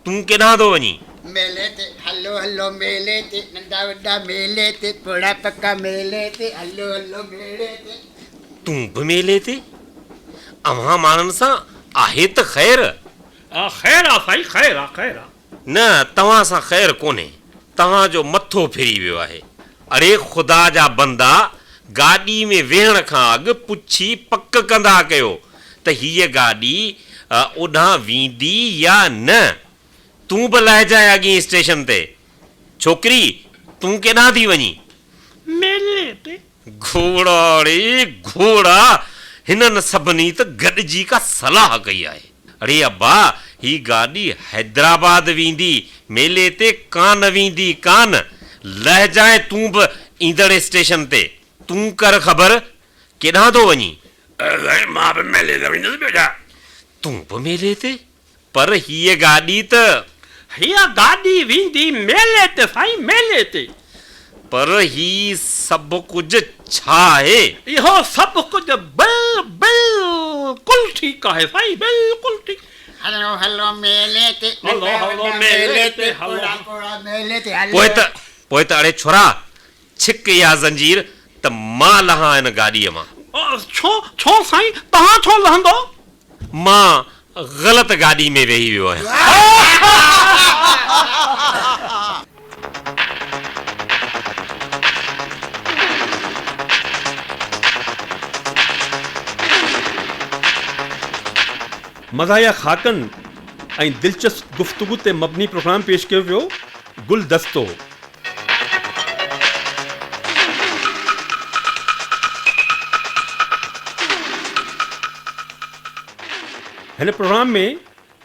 S10: تون ڪيڏانهن ٿو وڃين؟
S11: ميلي تي هلو هلو ميلي تي ننڍا وڏا ميلي تي پوڙها پڪا ميلي تي هلو هلو ميڙي تي.
S10: تون به ميلي تي؟ اوهان ماڻهن سان آهي ته خير؟
S1: خير آ سائين خير آ خير آ.
S10: نه توهان سان خير ڪونهي، توهان جو مٿو ڦري ويو آهي. اڙي خدا جا بندا گاڏي ۾ ويهڻ کان اڳ پڇي پڪ ڪندا ڪيو ته هيء گاڏي اوڏانهن ويندي يا نه. تون به لهجانء اڳئين اسٽيشن تي. ڇوڪري تون ڪيڏانهن ٿي وڃين؟
S1: ميلي تي.
S10: گهوڙا ڙي گهوڙا، هنن سڀني ته گڏجي ڪا صلاح ڪئي آهي. اڙي ابا، هي گاڏي حيدرآباد ويندي، ميلي تي ڪانه ويندي ڪانه. لهجانء تون به ايندڙ اسٽيشن تي. تون ڪر خبر، ڪيڏانهن ٿو وڃين؟
S6: سائين مان به ميلي تي ويندس ٻيو ڇا؟
S10: تون به ميلي تي؟ پر هيء گاڏي ته.
S1: هيء گاڏي ويندي ميلي تي سائين ميلي تي.
S10: پر هي سڀ ڪجهه ڇا آهي؟
S1: اهو سڀ ڪجهه بل بلڪل ٺيڪ آهي سائين بلڪل ٺيڪ.
S11: هلو هلو ميلي تي
S1: هلو هلو ميلي تي هلو.
S11: پوڙها پوڙها ميلي تي هلو.
S10: پوء ته پوء ته اڙي ڇورا ڇڪ اها زنجير ته مان لهان ان گاڏيء مان.
S1: ڇو ڇو سائين توهان ڇو لهندو؟
S10: مان غلط گاڏي ۾ ويهي ويو آهيان.
S1: مزاحيه خاڪن ۽ دلچسپ گفتگو تي مبني پروگرام پيش ڪيو ويو گلدستو. هن پروگرام ۾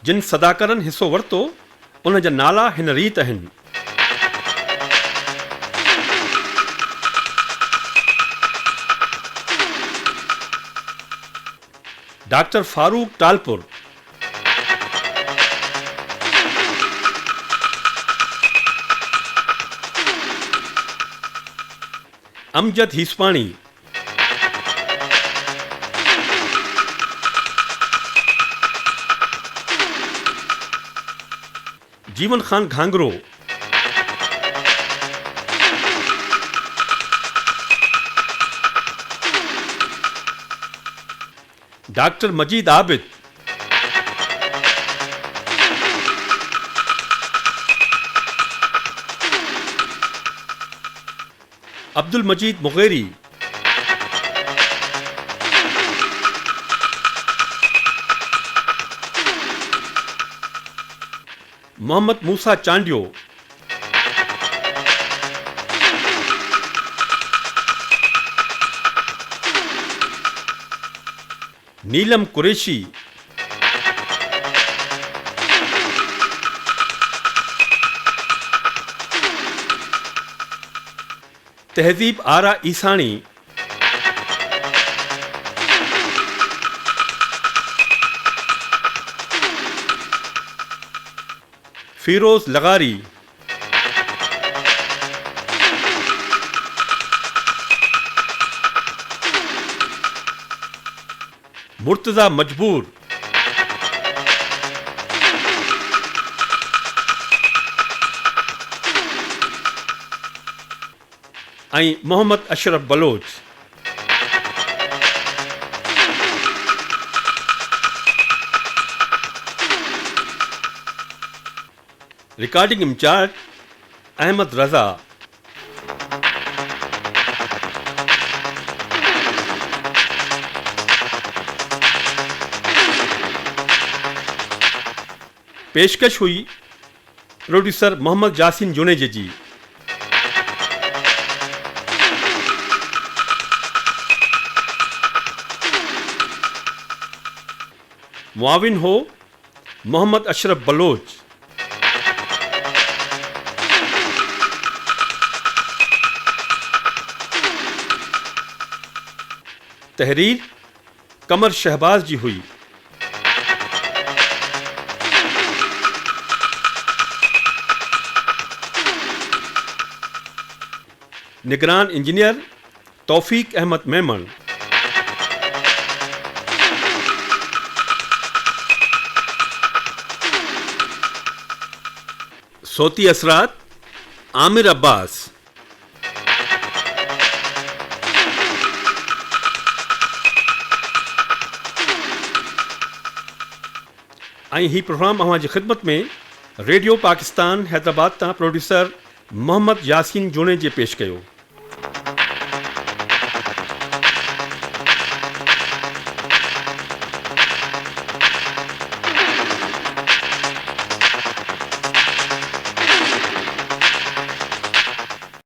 S1: جن صداڪارن حصو ورتو انهن جا نالا هن ريت آهن. Doctor Farooq Talpur. Amjad Heswani. Jeevan Khan Ghanghro. Doctor Majeed Abid. Abdul Majeed Mugheri. Muhammad Musa Chandio. Neelam Qureshi. Tehzeeb Ara Isani. Feroz لغاري. مرتضيٰ مجبور. ۽ Muhammad Ashraf Baloch. Recording incharge Ahmed Raza. پيشڪش هئي پروڊيوسر محمد ياسين جوڻيجي جي. معاون هو محمد اشرف بلوچ. تحرير قمر شهباز جي هئي. نگران انجنيئر توفيق احمد ميمڻ. صوتي اثرات عامر عباس. ۽ هي پروگرام اوهان جي خدمت ۾ ريڊيو پاڪستان حيدرآباد تان پروڊيوسر محمد ياسين جوڻيجي پيش ڪيو.